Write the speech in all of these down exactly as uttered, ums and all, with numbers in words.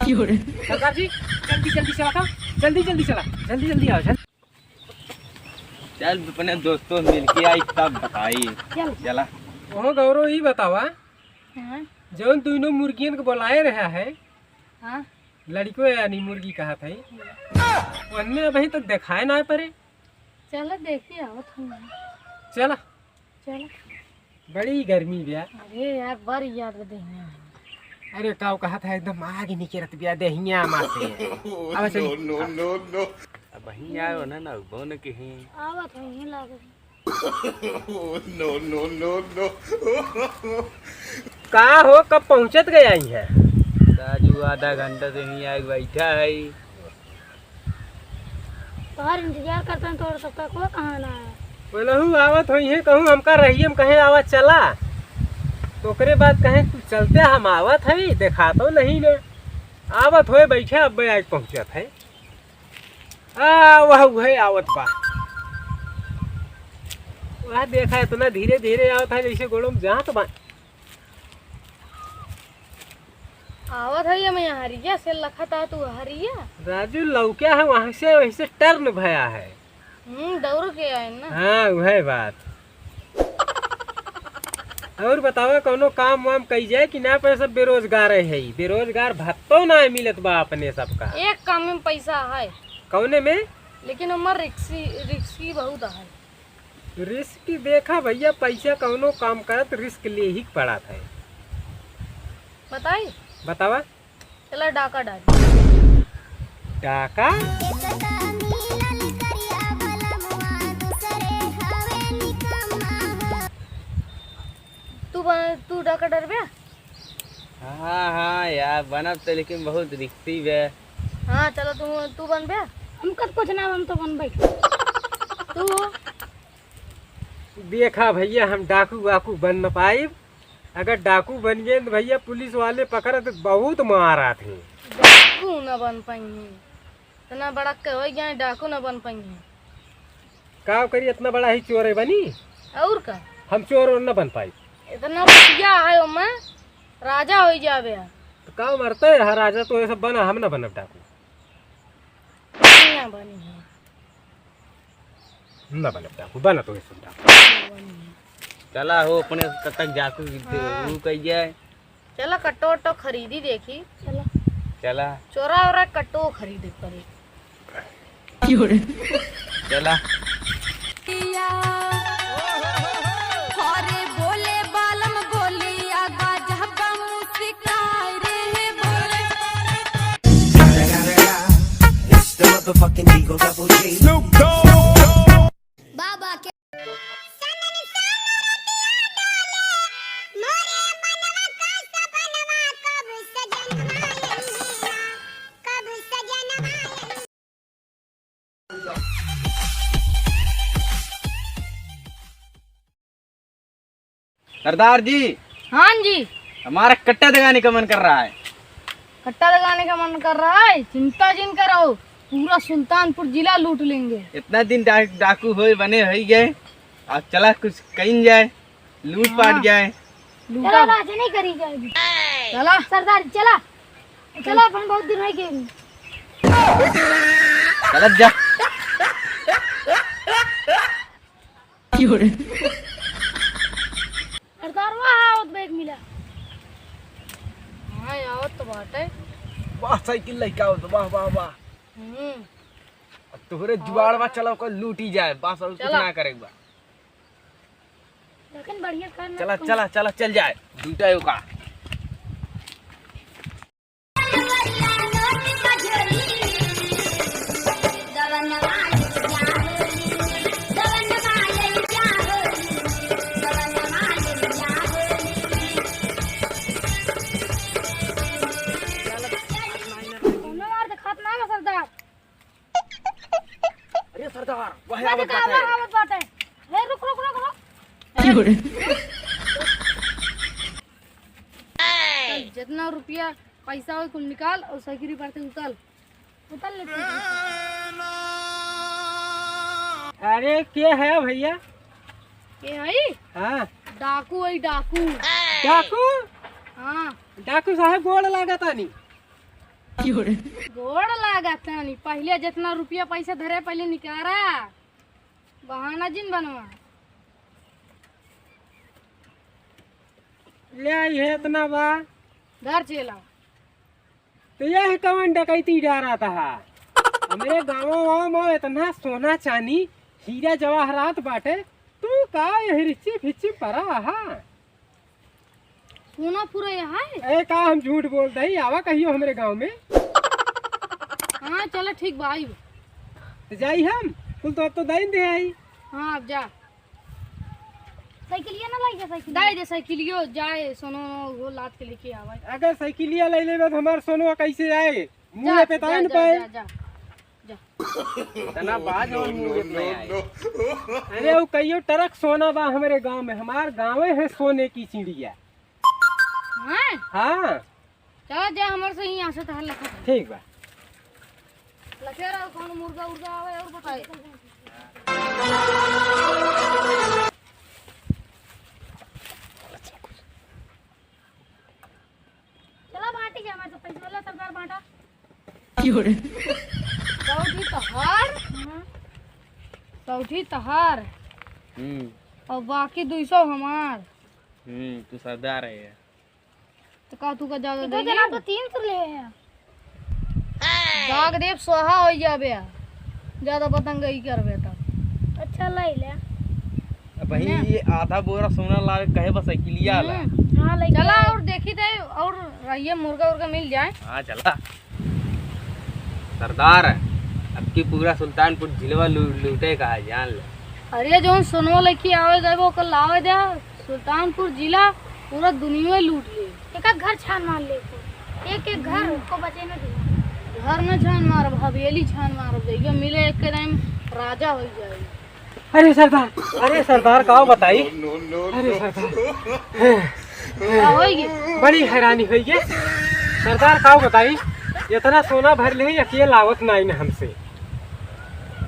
सरदार जी, जल्दी जल्दी चला था, जल्दी जल्दी चला, जल्दी जल्दी आओ, जल्दी। चल, अपने दोस्तों मिलके आई, तब बताई। चल। चला। ओहो गौरव, ई बतावा, हाँ। जौन दुइनो मुर्गियन के बोलाए रहा है, हाँ। लड़िको यानी मुर्गी कहत है, हम्म। ओन्ने अबहीं तक देखाए ना परे। चला देखी आवत हूँ। चला। चला। बड़ी गर्मी बिया। अरे यार, बड़ी याद देहिया। अरे काव कहत है, एकदम आग निकरत बिया देहिया मा से। अब चल। No, no, no, no। अब वहीं आयो ना, ना, बोन के ही। आवत है, यहीं लागत। No, no, no, no। का हो, कब पहुँचत गया ही है? राजू आधा घंटा से यहीं आके बैठा है। तोहार इंतजार करता है, तोर तब तक वो कहाँ ना आया? बोलहु आवत होई है, कहूँ हमका रहिए, हम कहे आवत चला। तो ओकरे बाद कहे, "तू चलते, हम आवत है, देखा तो नहीं ने।" आवत होए बैठे, अब आके पहुँचत है। आ, वह उहे आवत बा। वह देखा, इतना धीरे धीरे आवत है, जैसे गोड़ों में जात बा। आवत है ये मैं हरिया से लखत आ तू हरिया। राजू लौक्या है, वहाँ से वैसे टर्न भया है। हम्म, दौड़ के आए ना। हाँ, वह बात। और बतावा, कौनो काम वाम कई जाए कि ना? पर सब बेरोजगार है, बेरोजगार भत्तो ना मिलत बा अपने सबका। एक काम में पैसा है। कौने में? लेकिन उमर रिक्सी, रिक्सी बहुत है। रिस्क देखा भैया, पैसा कौनो काम करत रिस्क ले ही पड़त है। बताई? बतावा। चला डाका डाली। डाका? तू बन, तू डाका डरबे? हाँ, हाँ यार, बनब तो लेकिन बहुत रिक्सी बे। हाँ, चलो तू, तू बनबे? हम कत कुछ ना, हम तो बनबे। तू? देखा भैया, हम डाकू वाकू बन न पाइब। अगर डाकू बन गए तो भैया, पुलिस वाले पकड़े तो बहुत मारा थे। डाकू न बन पाइए, इतना बड़ा के हो गया, डाकू न बन पाइए। का करी, इतना बड़ा ही चोर है बनी? और का? हम चोर और न बन पाई। इतना रुपया है ओमे, राजा हो जावे। तो का मरते है राजा, तो ये सब बना, हम न बनब डाकू। ना बनी है। ना बनब डाकू, बना तो ये सब डाकू। ना बनी है। चला हो, अपने कतक जाकू हाँ। ऊ कह जाए। चला कट्टो वट्टो खरीदी देखी। चला। चला। चोरा ओरा कट्टो खरीदे पड़े। चला। अरे बोले बालम बोलिया, गाजा बम सिकाए रे बोले। It's the motherfucking Eagle Double G. Snoop Dogg. बाबा के सरदार जी। हाँ जी। हमारा कट्टा दगाने का मन कर रहा है। कट्टा दगाने का मन कर रहा है? चिंता जिन करो, पूरा सुल्तानपुर जिला लूट लेंगे। इतना दिन डा-, डाकू होए बने होई गए, अब चला कुछ कइन जाए, लूट पाट हाँ। जाए। लूटा। चला, राज नहीं करी जाएगी। चला। सरदार, चला। चला, अपन बहुत दिन हो गए। चला जा। सरदार, वाह, आवत बैग मिला। हाँ, आवत तो बाटे। वाह, साइकिल लेके आवत, वाह, वाह, वाह। हम्म। अब तोहरे जुआड़ बा, चला, ओकर लूटी जाए, बस और कुछ चला। ना करे के बा। लेकिन बढ़िया कर ना चला, कौन चला, चला, चल जाए, लूटा ओका। कौनो मार देखात ना बा सरदार। अरे सरदार, वह अरे आवत का बाटे। आवाज आवत बाटे? हे रुक, रुक, रुक, रुक। चल, जितना रुपया पैसा हो कुल निकाल और साइकिल पर से उतार। उतार लेते हैं। अरे के है भैया? के है? हाँ। डाकू है, डाकू। डाकू? हाँ। डाकू साहब गोड़ लागा तानी। गोड़ लागा तानी, पहिले जेतना रुपया पैसा धरे, पहिले निकारा, बहाना जिन बनवा। ले आई है इतना बा। धर चेला। तो यह कवन डकैती डारा था? हमरे गाँव वाँव में इतना सोना चानी, हीरा जवाहरात बाटे, तू का यही रिच्ची फिच्ची परा हा? सोना पूरा यहाँ है? ए, का हम झूठ बोलत हई? आवा कहियो हमरे गाँव में। हाँ, चला ठीक बा, आइब। तो जाई हम, कुल तो अब तो दाइन दे आई। हाँ, अब जा। साइकिलिया ना लाई जा, साइकिल। दाई दे साइकिलियो, जाए सोनो वो लाद के लेके आवे। अगर साइकिलिया ले लेबे तो हमार सोनवा कैसे आए? मुँह जा, पे तान जा, पाए। जा, जा, जा। इतना बाज और मुँह पे आए। अरे वो कहियो ट्रक सोना बा हमरे गाँव में, हमार गाँवे है सोने की चिड़िया। हाँ? हाँ। चला जा, हमर से ही यहाँ से तहार लखत है। ठीक बा। लखे रहो, कौन मुर्गा उर्गा आवे और बताए। चला बांटी जा, हमारे से पैसे वाला सरदार बांटा। क्यों रे? सौ ठी तहार? हाँ। सौ ठी तहार। हम्म। और बाकी दुई सौ हमार। हम्म, तू सरदार है। तो का तू का ज्यादा दे जना तो तीन सौ ले हैं। दाग देब, स्वाहा हो जाबे। ज्यादा पतंगई करबे तो। अच्छा, लाई ले। अब भाई, ना। ये आधा बोरा सोना लावे, कहे बस साइकिलिया ला। हम्म। हाँ, लाई चला ले। और देखी थे, और ये मुर्गा उर्गा मिल जाए। हाँ, चला। सरदार, अब की पूरा सुल्तानपुर जिलवा लू-, लूटे का है, जान ले। अरे, जौन सोनवा लेके आवे जाबे, ओकर लावे दे। सुल्तानपुर जिला पूरा दुनिया लूट ले। एक एक घर छान मार ले, एक एक घर को बचे न दे। घर न छान मारब, हवेली छान मारब, जइया मिले एक के टाइम राजा हो जाए। अरे सरदार, अरे सरदार, का बताई? अरे सरदार, का होई गे? बड़ी हैरानी होई गे। सरदार, का बताई? इतना सोना भर ले, अकेल आवत नाई न हमसे।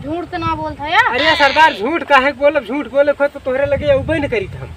झूठ तो ना बोलत है यार। अरे सरदार, झूठ काहे के बोलब? झूठ बोले को तो तोहरे लगे अउबे न करीत हम।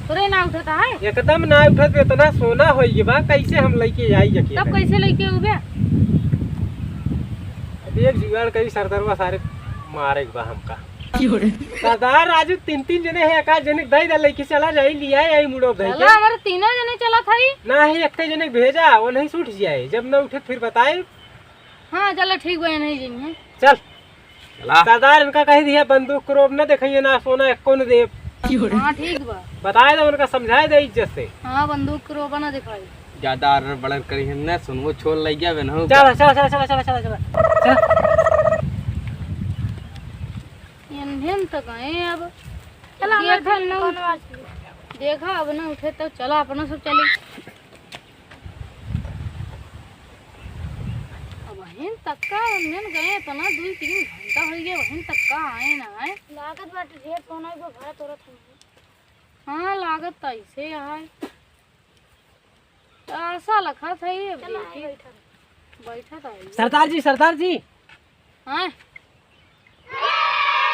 तोरे ना उठता है? एकदम ना उठत, इतना सोना होई गे बा, कैसे हम लइके आई अकेले? तब कैसे लइके अउबे? अब एक जुगाड़ करी सरदारवा, सारे मारे के बा हमका। क्यों रे? सरदार राजू, तीन तीन जने हैं, एक आध जने के दे दे, लइके चला जाई, लिया आई मुड़ो भाई चला, के। हमारे तीनों जने चला था ही। ना ही, एक जने के भेजा, वो नहीं से उठ जाए, जब ना उठे फिर बताए। हाँ, चला ठीक बा, नहीं जाइए। चल। चला। सरदार इनका कही दिया, बंदूक के रोब न देखाइए, ना सोना एको न देब। हाँ, ठीक बा। बताए दे उनका, समझाए दे इज्जत से। हाँ, बंदूक के रोब न देखाई। ज्यादा अरर बड़र करी है ना, सुनवो छोड़ लग गया बे, न हो। चला, चला, चला। चला। इन्हें तो गए अब। चला, हमारे देखा दिन न कौन उठ-, बात की? देखा अब न उठे तो चला, अपना सब चली। अब वहीं तक का उन्हें गए, इतना दुई तीन घंटा हो गया, वहीं तक का आए ना आए। लागत बाटे ढेर सोना को भरा तोरत हम। हाँ, लागत तो ऐसे है। आशा लखत है ये चला, देखी। बैठा रह। बैठा तो है। सरदार जी, सरदार जी। हाँ?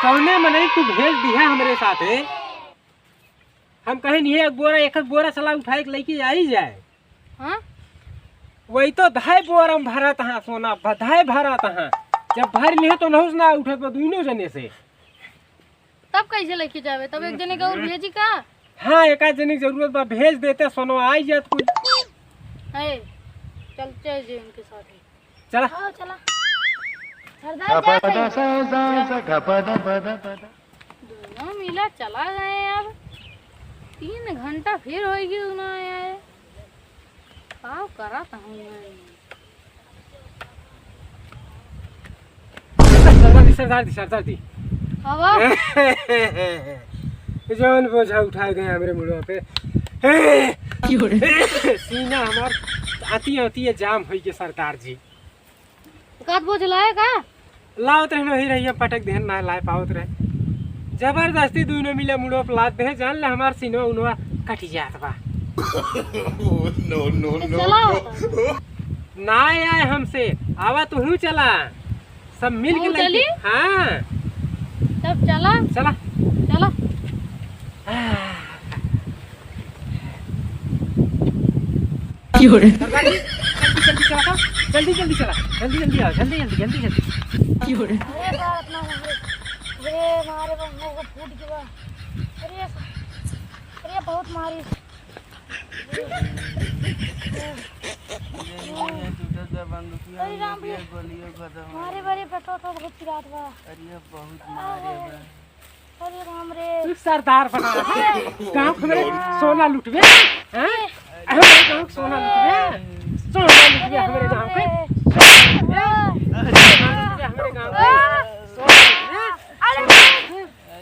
कौने मनई तू भेज दिया हमरे साथे? हम कहे नहीं, एक बोरा, एक एक बोरा सला उठाए के लेके आई जाए। हाँ? वही तो धाय बोरा में भरत हाँ सोना, ब-, धाय भरत हाँ। जब भर लिए तो नहुस ना उठत बा दुइनो जने से। तब कैसे लेके जावे? तब एक जने के और भेजी का? हाँ, एक आध जने के जरूरत बा, भेज देते, सोनो आई जात कुल। है, चलते हैं जे इनके साथ ही। चला। आओ, चला। सरदार क्या कहे? दोनों मिला चला गए अब। तीन घंटा फिर होई गई ना आया है। का करत हूँ मैं? सरदार जी, सरदार जी, सरदार जी। हवा? जौन बोझा उठाए गए हमरे मुड़वा पे। क्यों रे? सीना हमार आती आती है जाम होई के सरदार जी। कात बोझ लाए का? लावत रहे, वही रहिया पटक देहन, ना लाए पावत रहे। जबरदस्ती दुइनो मिले मुड़वा पे लाद देहे, जान ले हमार सीनवा उनवा कट जात बा। No, no, तो no, चला no। होता। ना आए हमसे, आवा तू चला, सब मिल के तू लेके। चली? हाँ। तब चला। चला। चला। आह। क्यों रे? सरदार जी, जल्दी, जल्दी चला, जल्दी, जल्दी चला, जल्दी, जल्दी आओ, जल्दी, जल्दी, जल्दी, जल्दी। अरे बा, अपना मारे, अरे मारे बा, मुंह को फूट गया। अरे, अरे बहुत मारी। ये, ये टूटत बा बंदूकिया, अरे राम ये रे। गोलियों खत्म हो मारे गया। बरे पेटवा तो बहुत पिरात बा। अरे बहुत मारे बा। अरे राम रे। तू सरदार बना है। गाँव के हमरे सोना लुटबे, हैं? हमरे गाँव के सोना लुटबे, सोना लुटबे हमरे गाँव के। अरे राम रे। हमरे गाँव के सोना लुटबे। अरे,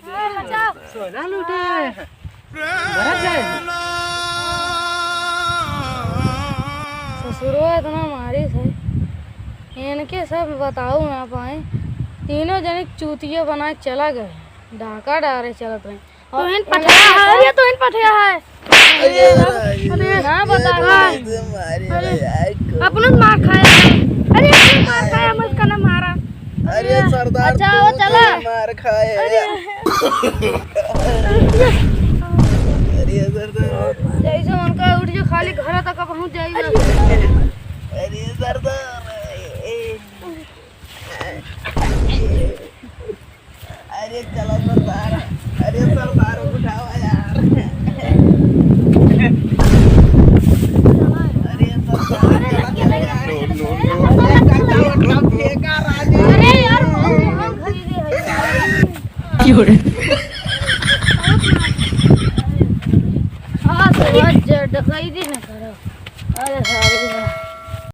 अरे, बचाओ। सोना लूटे। भरत जाए। ससुरवा इतना मारिस है, इनके सब बताऊ ना पाए। तीनों जने चूतिया बना के चला गए, डाका डारे चलत रहे। तोहिन पठया है, ये तोहिन पठया है। अरे, अरे, अरे, ना बता, अरे, अरे, अरे, अरे, अपनो मार खाया है। अरे, अपनो मार खाया, मत करना मारा। अरे, सरदार, अच्छा, तू वो चला। तो मार खाए। अरे। अरे, सरदार। जैसे उनका उठ जो खाली घर तक पहुँच जाएगा। अरे, सरदार। ए, अरे चलो सरदार, अरे सरदार उठाओ यार। अरे सरदार, चलो, चलो यार। No, no, no। अरे उठाओ, उठाओ, फेंका राजे। अरे यार, हम, हम खरीदे हैं। क्यों रे?